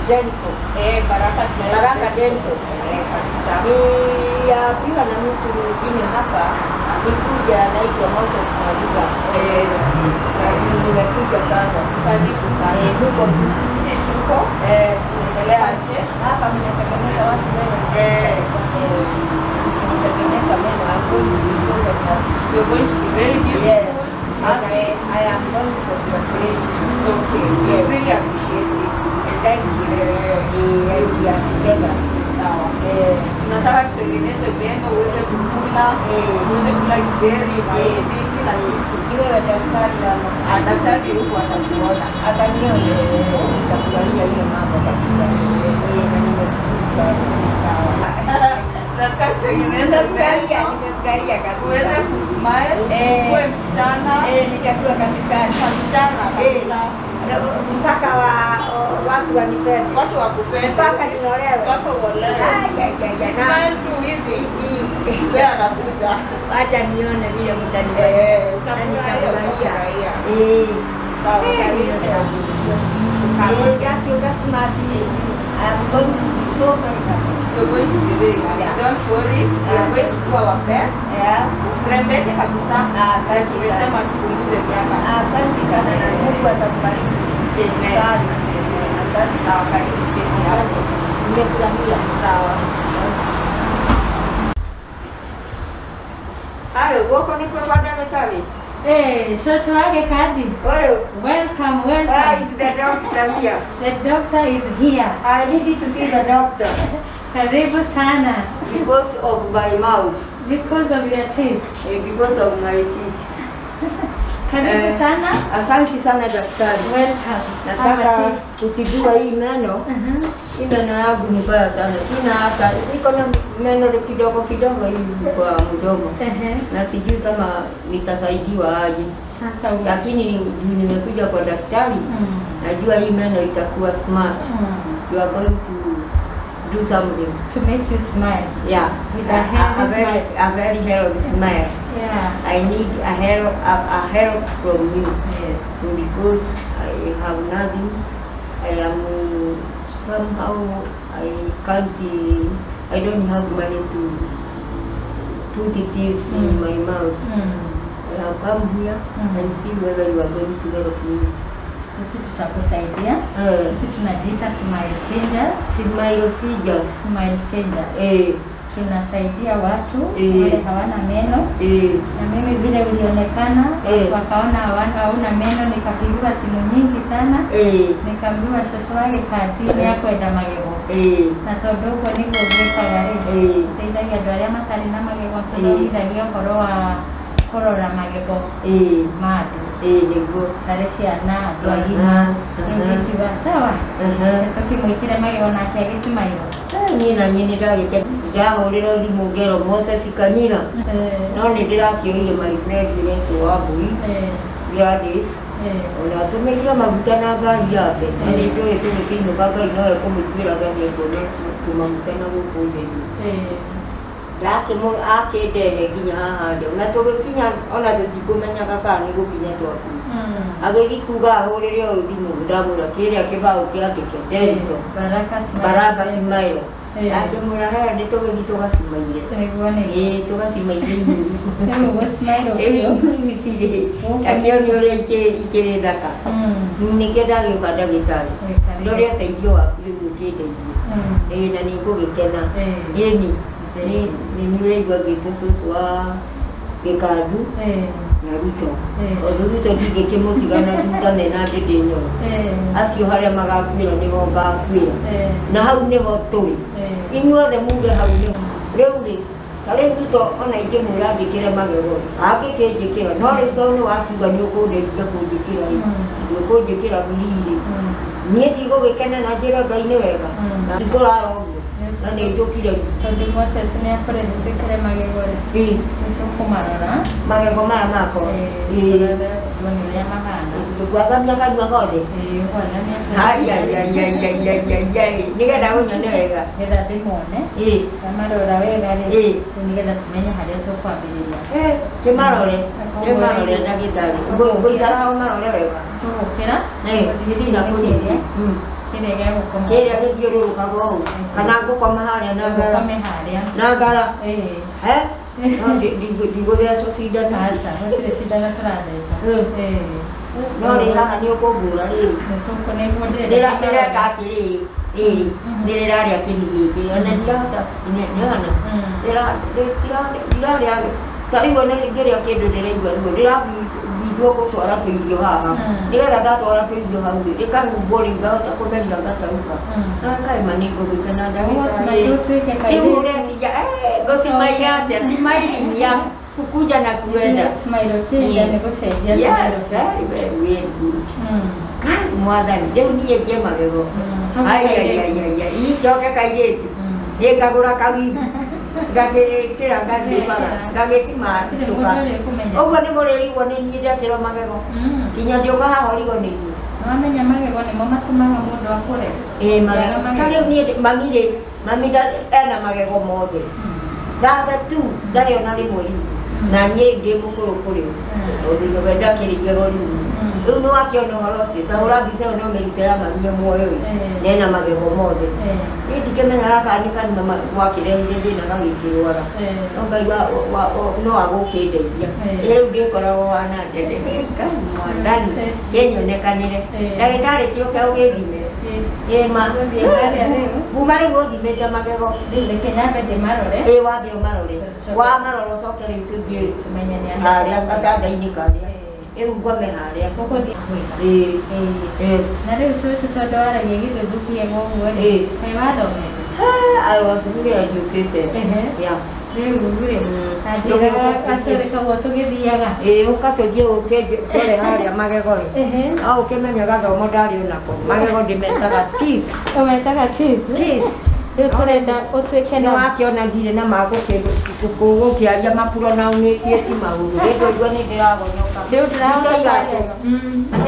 Dental. Eh, Baraka Smile. Baraka Dental. Eh, kabisa. Niliambiwa na mtu mwingine hapa nikuja, anaitwa Moses Mwajuba. Eh, Na nimekuja sasa. karibu sana. Eh, huko tu. Sisi tuko Eh, tunaendelea aje? hapa mnatengeneza watu meno vizuri Eh, kabisa. Mkitengeneza meno, I'm going to be so very happy. You're going to be very beautiful. Yes. And Happy. I am going to congratulate you. Okay. We Yes. really appreciate it. Thank you. Eh, Eh, we are together. sawa. Eh, Tunataka tutengeneze meno uweze kukula, eh, uweze kula githeri, mahindi, kila kitu. ni wewe daktari ama Ah, daktari yuko atakuona. ataniona, nitafurahia hiyo mambo kabisa. Eh, na nimeshukuru sana. Sawa. Tunataka tutengeneze Nimefurahia, meno nimefurahia uweze kabisa. kusmile, Eh. uwe msichana, Eh, nitakuwa kabisa. msichana Eh, kabisa. mpaka watu wanipende. Watu wakupende. Mpaka niolewe. Mpaka uolewe. Ai, ai, ai, ai, na- Smile tu hivi. Mzee anakuja. Wacha nione vile mtanifanyia. Eh, Na utafurahia, nitafurahia. utafurahia. Eh. Sawa, Eh, karibu. Eh, ndakiuga smart. I am going to be so very happy. You're going to be very happy. Yeah. Don't worry. We are going to do our best. Yeah. Urembeke kabisa. Ah, Na asante tumesema tupunguze miaka. Asante sana na Mungu atakubariki Amen. sana. Asante. Sawa, karibu keti hapo. Asante sana. Nimefurahia. Sawa. Halo, guoko nĩ kwa ndagĩtarĩ. Hey, shosho wake Kadi. Ũyũ. Welcome, Why welcome. is the doctor here? The doctor is here. I need to see the doctor Karibu sana. because of my mouth, Because of your teeth. eh, because of my teeth. Karibu Eh. sana. Asante sana daktari. Welcome. Have a Nataka seat. kutibiwa hii meno. Uh-huh. Hii meno yangu ni mbaya sana, sina hata, niko na meno kidogo kidogo hivi kwa mdomo Uh-huh. na sijui kama nitasaidiwa aje, Sasa lakini juu nimekuja kwa daktari, najua hii meno itakuwa smart. You are going to do something. To make you smile. Yeah, With a healthy very, smile. a very healthy smile. Yeah. I need a help, a help from you Yes. because I have nothing. I am somehow I can't. I don't have money to put the pills in my mouth. I have come here and see whether you are going to help me. Sisi tutakusaidia. Sisi tunajiita Smile Changers. Smile Changers. Smile Changers. Eh, Tunasaidia watu Eh. wale hawana meno eh, na mimi vile ulionekana Eh. wakaona hauna meno, nikapigiwa simu nyingi sana eh, nikaambiwa shosho wake kati Eh. nĩakwenda magego eh, na tondũ ũguo nĩguo gwĩkaga rĩ Eh. tũteithagia andũ arĩa matarĩ na magego tũthomithagia ũhoro wa kũrora magego eh, ma andũ eh, nĩguo. tarĩ ciana andũ agima Aha, rĩu aha. ngĩkiuga sawa Aha. tũkĩmwĩkĩre magego nake agĩcimairwo Eh, niĩ na niĩ nĩndagĩte ndahũrĩrwo thimũ ngerwo Moses Kanyira no nĩ ndĩrakĩoire my friend ũretwo Wambui Gladys ona atũmĩrire maguta na ngari yake na nĩ njũĩ tũgĩkĩinũka Ngai no ekũmĩtuĩra nĩ kuona tũmaguta na gũkũ thĩinĩ akĩndehe nginya haha nja na tũgĩkinya ona tũtikũmenyaga kana nĩ gũkinya twakinya agĩthiĩ kuga ahũrĩre ũyũ thimũ ndamwĩra kĩrĩa kĩbaũ kĩandĩke Dental Baraka Smile Baraka Smile Eh. akĩmwĩra he nĩ tũgĩthiĩ tũgacimaire nĩguo nĩguo ĩĩ tũgacimaire inyuĩ rĩu gũcimairwo biũ itirĩ akĩoni ũrĩa ikĩrĩ thaka nĩkĩo ndagĩũka ndagĩtarĩ ndore ũteithio waku rĩu ũkĩndeithie ĩĩ na nĩngũgĩkena ĩni nĩ nĩ ũraigua ngĩtwo cũcũ wa gĩkandu na Ruto tondũ Ruto ndingĩkĩmũtiga na thutha mena Ndĩndĩ Nyoro acio harĩa magakuĩra nĩho ngakuĩra na hau nĩho tũrĩ inyuothe muge hau nĩho rĩu rĩ ta rĩu Ruto ona ingĩmwĩra njĩkĩre magego angĩkĩnjĩkĩra no rĩu tondũ nĩ wakiuga nĩ ũkũndeithia kũnjĩkĩra rĩ ũkũnjĩkĩra free rĩ niĩ ndigũgĩkena na njĩre Ngai nĩ wega na ndikũrara ũguo na nĩ njũkire tondũ Moses nĩ akũrehe twĩkĩre magego rĩ Ĩ, nĩ tũkũmarora magego maya makwa Ĩ, tuone ũrĩa mahana ngwathamia kanua gothe Ĩ, ũgwathamia Ai, nĩgetha ũnyone wega nĩgetha ndĩmone Ĩ, ndamarora wega rĩ Ĩ. rĩu nĩgetha tũmenye harĩa tũkwambĩrĩria kĩmarore kĩmarore ndagĩtarĩ ngũikara ũmarore wega tũgũkĩra Ĩ, tũthiĩ na kĩrĩa kũnyihia. Kĩrĩa gĩa gũkoma. Kĩrĩa gĩthiũrũrũkaga ũũ kana ngũkoma harĩa na ngara. Ũkome harĩa. Na ngara. Ĩĩ. Eh? No ndigũthecwo cindano. Aca, gũtirĩ cindano tũratheca. Ĩĩ. No rĩ haha nĩ ũkũngũra rĩu. Nĩguo ndĩrenda. Ndĩreka atĩrĩrĩ, rĩrĩ nĩ rĩrarĩa kĩni gĩkĩ ona ndirahota nĩona ndirarĩa ta rĩu ona ngĩrĩa kĩndũ ndĩraigua ruo, ndĩrabindwo gũtwara tũirio haha nĩgetha ndatwara tũirio hau rĩ rĩkahumbwo rĩu ngahota kũmeria ngatauka na kaima nĩ ngũgĩkena ndagĩtarĩ. Rĩu ũrekinya ngũcimaira atĩa smiling ya kukuja na kuenda. Smile change nĩ gũcenjia. Yes, very very very good. Kai mwathani, rĩu niĩ ngie magego. Ai ai ai ai ai, icoke kairĩtu. Niĩ ngagũra kawigi. Ngagĩkĩra ngagĩbaga, ngagĩcima tuka. Ũguo nĩ mũrĩrigwo nĩ niĩ ndekĩrwo magego. Nginya ngĩũka haha ũrigwo nĩ niĩ. Wamenya magego nĩmo matũmaga mũndũ akũre. Ĩĩ magego. Ta rĩu niĩ mami rĩ, mami ena magego mothe. Thatha tu ndarĩ ona rĩmwe rĩu. Na niĩ ndĩ mũkũrũ kũrĩ o. Tondũ we ndakĩrĩ igego rĩu. Rĩu nĩ wakĩona ũhoro ũcio, ta hũra mbica ĩyo no mĩrute ya mami e muoyo ĩ. Na ena magego mothe. Niĩ ndikĩmenyaga kana nĩ kanua gwakĩrehire thĩna gagĩkĩrwara. No Ngai no agũkĩndeithia. Rĩu ndĩkoragwo hana atĩa, Ngai mwathani kĩnyonekanĩre. Ndagĩtarĩ kĩũke ũgĩthime. Ĩ ma. Kuma rĩu ũthimĩte magego. Rĩu reke nyambe ndĩmarore. Ĩ wambe ũmarore. Wamarora ũcoke rĩu tũthiĩ harĩa gatanda-inĩ karĩa. Rĩu ngome harĩa. Ũgũthiĩ gwĩka. Ĩ. Ĩ. Na rĩu cũcũ tondũ waragia gĩthũngũ kĩega ũguo rĩ, kaĩ wathomete? I was really educated. Yeah. Rĩu rĩ, anjĩraga atĩrĩ koguo tũgĩthiaga. Ĩ ũka tũthiĩ ũke ndore harĩa magego rĩ. No ũkĩmenye gathomo ndarĩ onako. Magego ndĩmetaga teeth. Ũmetaga teeth? Teeth. Rĩu tũrenda ũtuĩke Nĩ na wakĩona ndirĩ na magũkĩaria mapuronaunĩtie ti maũru. Rĩu ndwaigua nĩ ndĩragonyoka. Rĩu ndĩraona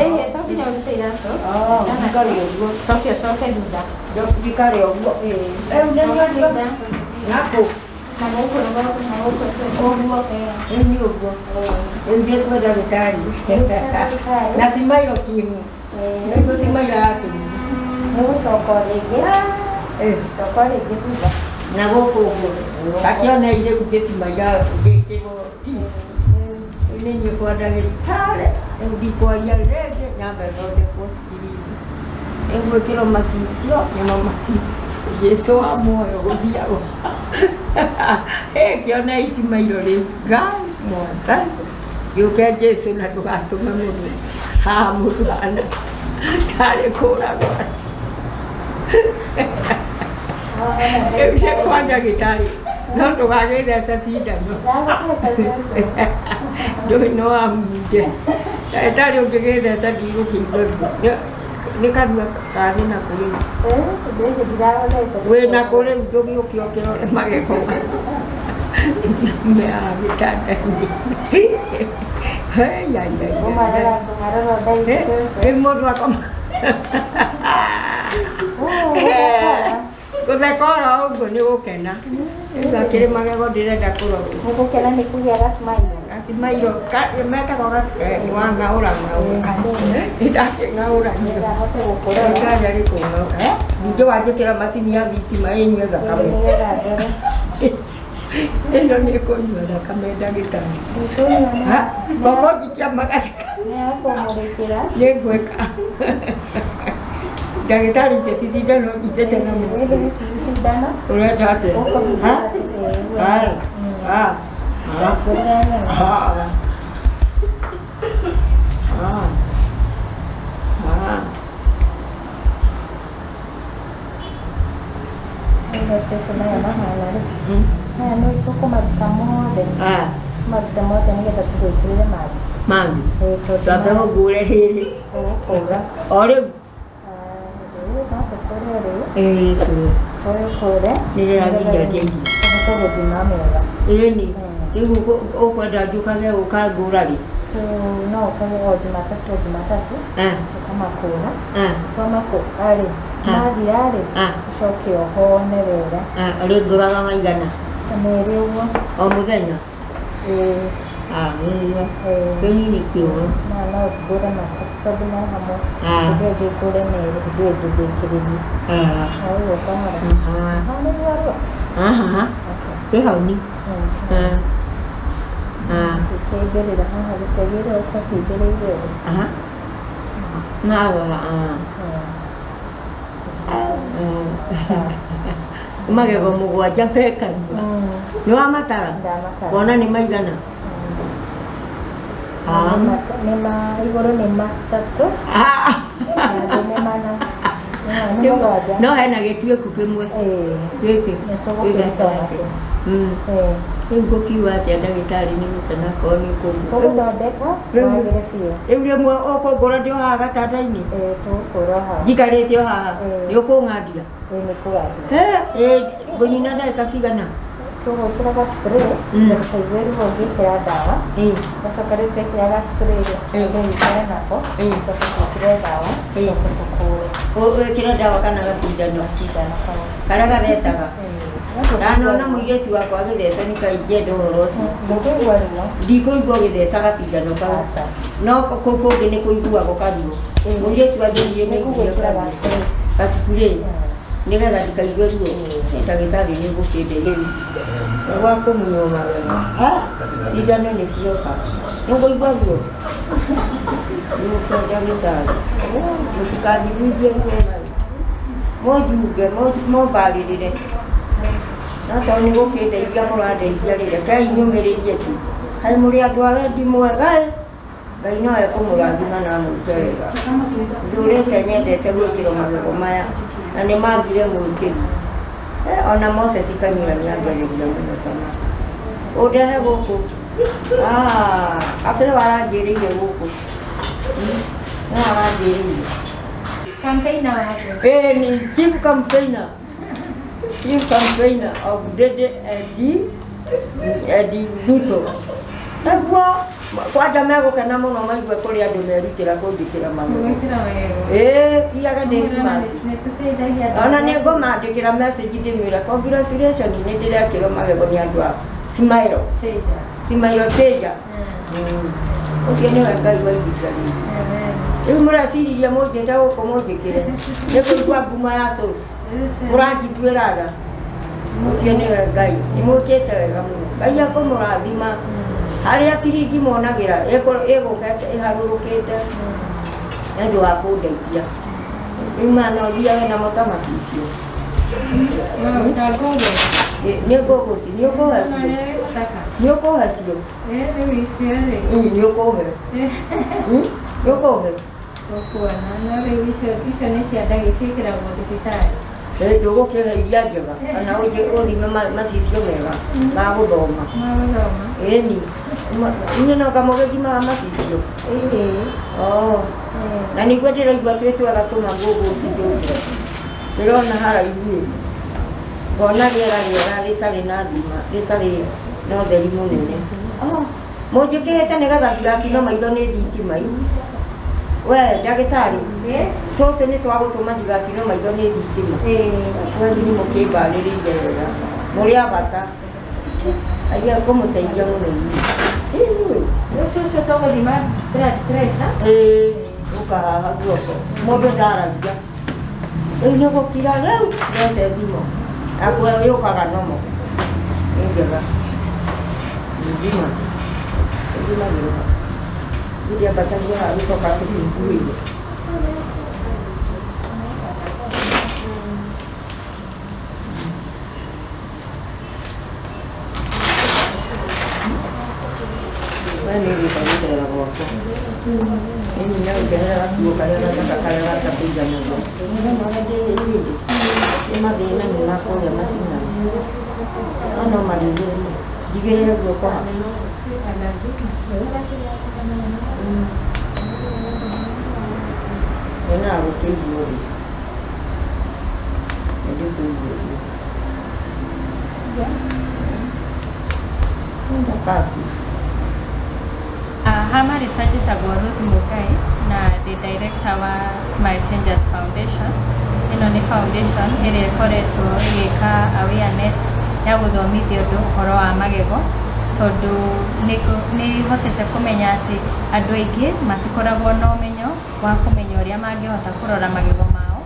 Ĩĩ, to nginya ũrute iratũ. Ndikare ũguo. Coke ũcoke thutha. Ndikare ũguo. Rĩu nĩ nyonia. Nakũ? Na gũkũ rũgongo na gũkũ Ũguo. Rĩu nĩ ũguo. Rĩu thiĩ kwĩ ndagĩtarĩ. Na cimairo kimu. Nĩguo cimairo ya kimu. Nĩ gũcoka o rĩngĩ. Coka o rĩngĩ thutha. Na gũkũ ũguo. Gakĩona rĩu ngĩcimaira ngĩkĩrwo teeth. Rĩu nĩ niĩ kwa ndagĩtarĩ. Rĩu ndikwaria rĩngĩ nyambe thondekwo screen. Rĩu gwĩkĩrwo macicio nĩmo macicio. Jesũ wa muoyo gũthiagwo. Kĩona ici mairo rĩu. Ngai mwathani. Gĩũke Jesũ na ndũgatũme mũndũ haha mũndũ hana tarĩ kũragwo. Rĩu nĩ kwa ndagĩtarĩ. No ndũgagĩtheca cindano. Ndũĩ no amunde. Ndagĩtarĩ ũngĩgĩtheca ndigũkĩigua ruo. Nĩ kanua karĩ nako rĩu. Wĩ nako rĩu ndũgĩũke ũkĩrore magego. Me haha gĩtanda-inĩ. Hei, ai, ai, ai. Rĩu mũndũ akoma. Gũtheka oro ũguo nĩ gũkena. Rĩu gakĩrĩ magego ndĩrenda kũrorwo. Nĩ gũkena nĩ kũgĩa gacimairo. Gacimairo metagwo wang'aũrang'aũra. Nĩ ndakĩng'aũranio. Nĩgetha ahote gũkũrora. Ndagĩtarĩ arĩ kũng'aũra. Ningĩ wanjĩkĩra macini ya thitima ĩnyue thakame. Nĩgetha ndore. Ĩno nĩ ĩkũnyua thakame ndagĩtarĩ. Ngoko njikia magathĩka. Nĩ yakũmũrĩkĩra. Nĩ ngwĩka. Ndagĩtarĩ iteti cindano itete na mũndũ. Cindano. Ũrenda atĩa? Ha? Ha? Ha? Ha? Ha? Ha? Maya mahana rĩ. Maya nĩ tũkũmaruta mothe. Tũmarute mothe nĩgetha tũgwĩkĩrĩre mangĩ. Mangĩ? Twambe ũngũre rĩrĩ. Ũgũkũra. O rĩu? Rĩu no tũkũre rĩu. Ĩĩ kũre. Ũgũkũre. Nĩndĩrathiĩ njarie irio. Tũhote gũthima wega. Ĩni. Rĩu ũkwenda njũkage gũka ngũra rĩ? No ũkage o Jumatatũ o Jumatatũ. Ũkamakũra. Wamakũra rĩ, mathira rĩ, ũcoke ũhone wega. Rĩ ngũraga maigana? Ta merĩ ũguo. O mũthenya? Ĩĩ. Ah, ĩyo. Kĩnini kĩũmũ. Na no ngũre matatũ tondũ me hamwe. Ah. Hĩndĩ ĩyo ĩngĩ ngũre merĩ, hĩndĩ ĩyo ĩngĩ ndĩkĩrĩrie. Ah. Na ũguo kahora. Ah. Haha nĩguo arua? Aha. Okay. Kĩ hau ni. Ah. Ah. Gũkĩingĩrĩra haha gũtiagĩrĩire gũkorwo kĩingĩrĩire ũũ. Aha. Na ah. Magego mũgwanja me kanua. Nĩ wamatara? Ndamatara. Wona nĩ maigana? Ah. Nĩ ma igũrũ nĩ matatũ Ah. na thĩ nĩ mana. Nĩ mũgwanja. No hena gĩtuĩku kĩmwe. Ĩĩ. Gĩkĩ. Nĩ tũgũkĩruta nakĩo. Ĩĩ. Rĩu ngũkiuga atĩa ndagĩtarĩ nĩ gũkena korwo nĩ ũkũngũra. Tũgũthondeka wagĩre biũ. Rĩu rĩmwe ũkũngũra ndĩ o haha gatanda-inĩ. Ĩĩ tũgũkũra haha. Njikarĩte o haha. Ĩĩ. Nĩ ũkũng'andia. Ĩĩ nĩ kũgandia. Ĩ ngũnina ndagĩka cigana? Tũgwĩkĩra gaspray ndũkaigue ruo ũngĩkĩra ndawa. Ĩĩ. Gacoka rĩu twekĩra gaspray rĩ, tũhingũre nako, tũcoke twĩkĩre ndawa, tũcoke tũkũre. Wĩkĩre ndawa kana gacindano? Gacindano kau. Karĩa gathecaga? Ndanona mũirĩtu wakwa agĩtheca nĩ kaingĩenda ũhoro ũcio. Ndũkũigua ruo? Ndikũigua ũgĩtheca gacindano kau. Aca. No kũu kũngĩ nĩ kũiguagwo karuo. Mũirĩtu anjĩrire nĩ Nĩngũgwĩkĩra gaspray. Gaspray. Nĩgetha ndikaigue ruo. Ndagĩtarĩ nĩ ũgũkĩndeithia. Nĩ gwa kũmunywo magego. Cindano nĩ cioka. Nĩ ũkũigua ruo? Nĩũkũ ndagĩtarĩ. Mũtikanjiguithie ruo naĩ. Mũnjunge, mũmbarĩrĩre. No tondũ nĩ gũkĩndeithia mũrandeithia rĩ, rekei nyũmĩrĩrie tu. Kaĩ mũrĩ andũ a wendi mwega ĩ. Ngai no ekũmũrathima na amwĩke wega. Ndũrĩte nyendete gwĩkĩrwo magego maya na nĩ mangire mwĩkĩri. Ona Moses Kanyura nĩ angagĩria mũno ta maya. Ũndehe gũkũ. Ah, akĩrĩ waranjĩrĩire gũkũ. Nĩ waranjĩrĩire. Campaigner wake. Ĩĩ ni chief campaigner. Chief campaigner of Dede Eddie Eddie Ruto. Naguo kwanja megũkena mũno maigue kũrĩ andũ merutĩra kũnjĩkĩra magego. Gwĩkĩra magego. Ĩĩ kiaga ndĩ smart. Nĩ tũteithagia andũ. Ona nĩ ngũmandĩkĩra message ndĩmwĩre congratulations nĩ ndĩrekĩrwo magego nĩ andũ a Smile. Changer. Smile Changer. Ũcio nĩwe Ngai wa ihinda rĩrĩ. Rĩu mũreciririe mũnjĩte gũkũ mũnjĩkĩre nĩ kũigua ngumo ya sauce. Mũranjiguĩra tha. Ũcio nĩwe Ngai. Nĩ mũkĩte wega mũno. Ngai akũmũrathima. Harĩa ciringi monagĩra ĩgũka ĩharũrũkĩte nĩ ũndũ wa kũndeithia. Rĩu maya no thiage namo ta macicio. Nĩ ngũgũci, nĩ ũkũhe biũ. Nĩ ũkũhe biũ. Nĩ ũkũhe. Nĩ ũkũhe. Ũkuona, no rĩu icio nĩ cia ndagĩ ciĩkĩragwo thibitarĩ. Ndũgũkĩhe iria njega kana ũthime macicio mega ma gũthoma. Ma gũthoma. Ĩni. Inyuĩ no kamũgĩthimaga macicio? Ĩĩ. Oh. Na nĩguo ndĩraigua twĩ twega tũmagũgũci tũtũ. Ndĩrona haraihu ĩ. Ngona rĩera rĩega rĩtarĩ na nduma, rĩtarĩ na ũtheri mũnene. Mũnjĩkĩrĩte nĩgetha ndigacino maitho nĩ thitima ĩ. We ndagĩtarĩ, tũtũ nĩ twagũtũma ndigacino maitho nĩ thitima. Kweli nĩ mũkĩmbarĩrĩire wega. Mũrĩ a bata. Ngai akũmũteithia mũno inyuĩ. Ĩĩ. Rũciũ ũcio tũgũthima blood pressure. Ĩĩ, ũka haha guoko. Mũndũ ndaragia. Rĩu nĩ gũkira rĩu mbeca thimũ. Nakuo yũkaga nomo. Nĩ njega. Ngima. Ngima gĩũka. Ndĩambatagia haha gĩcoka tũhingũrĩire. We nĩ ũgĩka gũcerera gwakwa. Ĩni no njerera gakuo karĩa gathaka karĩa gatakũiganagia. Mũthenya ũrĩa ndĩrĩire nĩ mathĩna nĩ makũrĩa macinani. No no marĩrĩrie. Njigĩrĩre guoko haha. Nyonaga gũkĩiguo thĩ. Nĩ ndĩkũigua ũguo. Kasi. Ha marĩtwa njĩtagwo Ruth Muigai na ndĩ director wa Smile Changers Foundation. Ĩno nĩ foundation ĩrĩa ĩkoretwo ĩgĩka awareness ya gũthomithia andũ ũhoro wa magego. Tondũ nĩ hotete kũmenya atĩ andũ aingĩ matikoragwo na ũmenyo wa kũmenya ũrĩa mangĩhota kũrora magego mao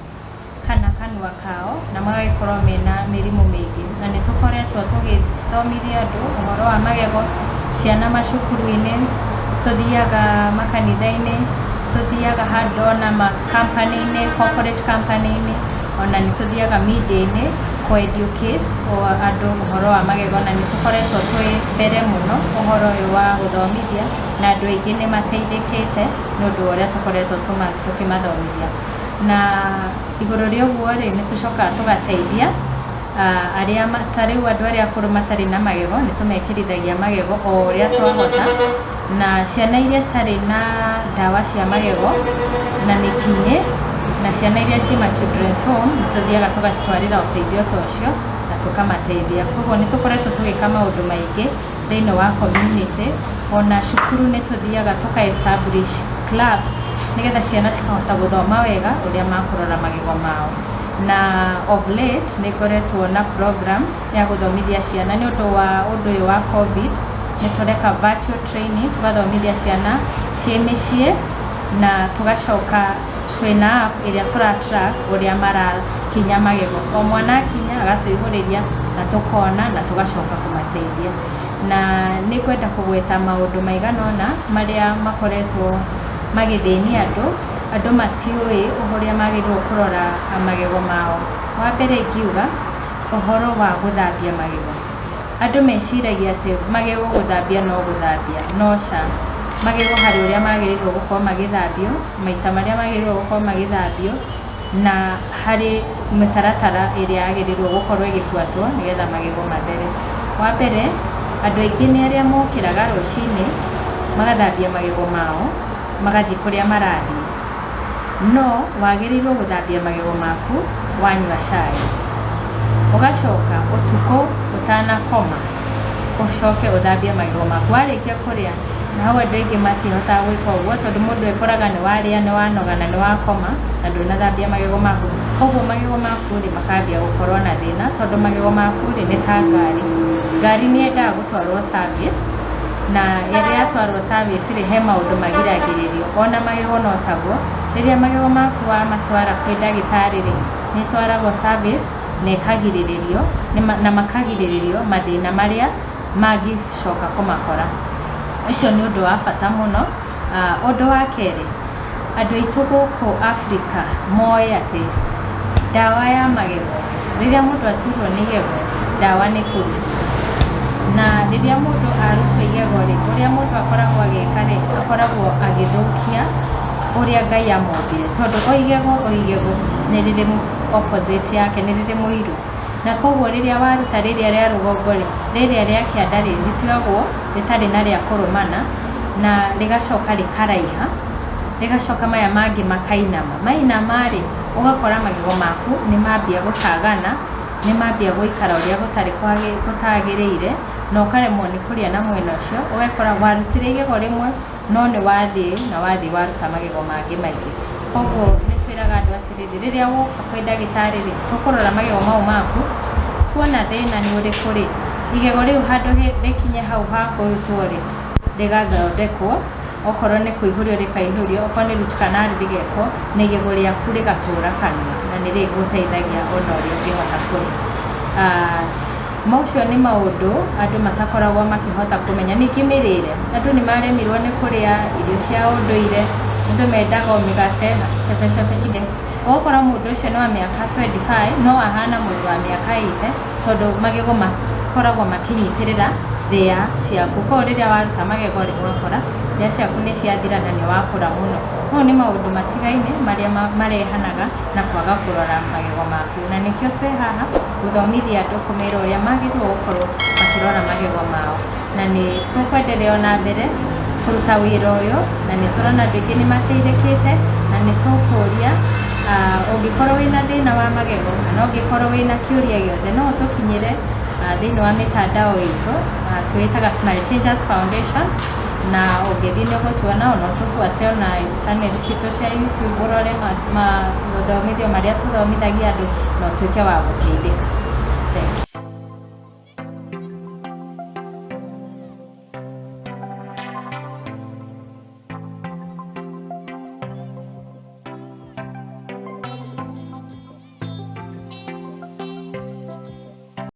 kana kanua kao na magagĩkorwo mena mĩrimũ mĩingĩ. Na nĩ tũkoretwo tũgĩthomithia andũ ũhoro wa magego, ciana macukuru-inĩ, tũthiaga makanitha-inĩ, tũthiaga handũ ona makampani-inĩ, corporate company-inĩ, ona nĩ tũthiaga media-inĩ kũ educate andũ ũhoro wa magego, na nĩ tũkoretwo twĩ mbere mũno ũhoro ũyũ wa gũthomithia, na andũ aingĩ nĩ mateithĩkĩte nĩ ũndũ wa ũrĩa tũkoretwo tũkĩmathomithia. Na igũrũ rĩa ũguo rĩ, nĩ tũcokaga tũgateithia arĩa ta rĩu andũ arĩa akũrũ matarĩ na magego, nĩ tũmekĩrithagia magego o ũrĩa twahota, na ciana iria citarĩ na ndawa cia magego na mĩkinyĩ, na ciana iria ciĩ ma children's home, nĩ tũthiaga tũgacitwarĩra ũteithio ta ũcio na tũkamateithia. Koguo nĩ tũkoretwo tũgĩka maũndũ maingĩ thĩinĩ wa community. Ona cukuru nĩ tũthiaga tũka establish clubs nĩgetha ciana cikahota gũthoma wega ũrĩa makũrora magego mao. Na of late nĩ ngoretwo na program ya gũthomithia ciana nĩ ũndũ wa ũndũ ũyũ wa COVID. Nĩ tũreka virtual training, tũgathomithia ciana ciĩ mĩciĩ, na tũgacoka twĩna app ĩrĩa tũra track ũrĩa marakinya magego. O mwana akinya agatũihũrĩria na tũkona na tũgacoka kũmateithia. Na nĩ ngwenda kũgweta maũndũ maigana ũna marĩa makoretwo magĩthĩnia andũ. Andũ matiũĩ ũrĩa magĩrĩirwo kũrora magego mao. Wa mbere ingiuga ũhoro wa gũthambia magego. Andũ meciragia atĩ magego gũthambia no gũthambia, no ca. Magego harĩ ũrĩa magĩrĩirwo gũkorwo magĩthambio, maita marĩa magĩrĩirwo gũkorwo magĩthambio, na harĩ mĩtaratara ĩrĩa yagĩrĩirwo gũkorwo ĩgĩbuatwo nĩgetha magego mathere. Wa mbere, andũ aingĩ nĩ arĩa mokĩraga rũcinĩ magathambia magego mao, magathiĩ kũrĩa marathiĩ. No wagĩrĩirwo gũthambia magego maku wanyua cai, ũgacoka ũtukũ ũtanakoma ũcoke ũthambie magego maku warĩkia kũrĩa. Na hau andũ aingĩ matihotaga gwĩka ũguo, tondũ mũndũ ekoraga nĩ warĩa, nĩ wanoga na nĩ wakoma na ndũnathambia magego maku. Koguo magego maku rĩ, makambia gũkorwo na thĩna, tondũ magego maku rĩ, nĩ ta ngari. Ngari nĩ yendaga gũtwarwo service, na rĩrĩa yatwarwo service rĩ, he maũndũ magiragĩrĩrio. Ona magego no taguo, rĩrĩa magego maku wamatwara kwĩ ndagĩtarĩ rĩ, nĩ ĩtwaragwo service na ĩkagirĩrĩrio na makagirĩrĩrio mathĩna marĩa mangĩcoka kũmakora. Ũcio nĩ ũndũ wa bata mũno. Ũndũ wa kerĩ, andũ aitũ gũkũ Afrika moĩ atĩ ndawa ya magego, rĩrĩa mũndũ aturwo nĩ igego, ndawa nĩ kũrutwo. Na rĩrĩa mũndũ arutwo igego rĩ, ũrĩa mũndũ akoragwo agĩka rĩ, akoragwo agĩthũkia ũrĩa Ngai amombire, tondũ o igego o igego nĩ rĩrĩ opposite yake, nĩ rĩrĩ mũiru. Na koguo rĩrĩa waruta rĩrĩa rĩa rũgongo rĩ, rĩrĩa rĩa kĩanda rĩ, rĩtigagwo rĩtarĩ na rĩa kũrũmana, na rĩgacoka rĩkaraiha, rĩgacoka maya mangĩ makainama. Mainama rĩ, ũgakora magego maku nĩ mambia gũtagana, nĩ mambia gũikara ũrĩa gũtarĩ gũtagĩrĩire, na ũkaremwo nĩ kũrĩa na mwena ũcio. Ũgakora warutire igego rĩmwe, no nĩ wathiĩ na wathiĩ waruta magego mangĩ maingĩ. Koguo nĩ twĩraga andũ atĩrĩrĩ, rĩrĩa woka kwĩ ndagĩtarĩ rĩ, tũkũrora magego mau maku, tuona thĩna nĩ ũrĩkũ rĩ, igego rĩu handũ rĩkinye hau ha kũrutwo rĩ, rĩgathondekwo, okorwo nĩ kũihũrio rĩkaihũrio, okorwo nĩ root canal rĩgekwo, na igego rĩaku rĩgatũra kanua, na nĩ rĩgũteithagia ona ũrĩa ũngĩhota kũrĩa. Maũcio nĩ maũndũ andũ matakoragwo makĩhota kũmenya. Ningĩ mĩrĩre, andũ nĩ maremirwo nĩ kũrĩa irio cia ũndũire, andũ mendaga o mĩgate na tũcebecebe. Ũgakora mũndũ ũcio nĩ wa mĩaka 25 no ahana mũndũ wa mĩaka 80, tondũ magego makoragwo makĩnyitĩrĩra thĩa ciaku. Koguo rĩrĩa waruta magego rĩ, ũgakora thĩa ciaku nĩ ciathira na nĩ wakũra mũno. Mau nĩ maũndũ matigaine marĩa marehanaga na kwaga kũrora magego maku, na nĩkĩo twĩ haha gũthomithia andũ, kũmera ũrĩa magĩrĩirwo gũkorwo makĩrora magego mao. Na nĩ tũkwenderea ona mbere kũruta wĩra ũyũ, na nĩ tũrona andũ aingĩ nĩ mateithĩkĩte, na nĩ tũkũria ũngĩkorwo wĩna thĩna wa magego kana ũngĩkorwo wĩna kĩũria gĩothe, no ũtũkinyĩre thĩinĩ wa mĩtandao itũ. Twĩtaga Smile Changers Foundation, na ũngĩthiĩ nĩ ũgũtuona. Ona ũtũbuate ona channel citũ cia YouTube, ũrore mathomithio marĩa tũthomithagia andũ na ũtuĩke wa gũteithĩka. Thank you.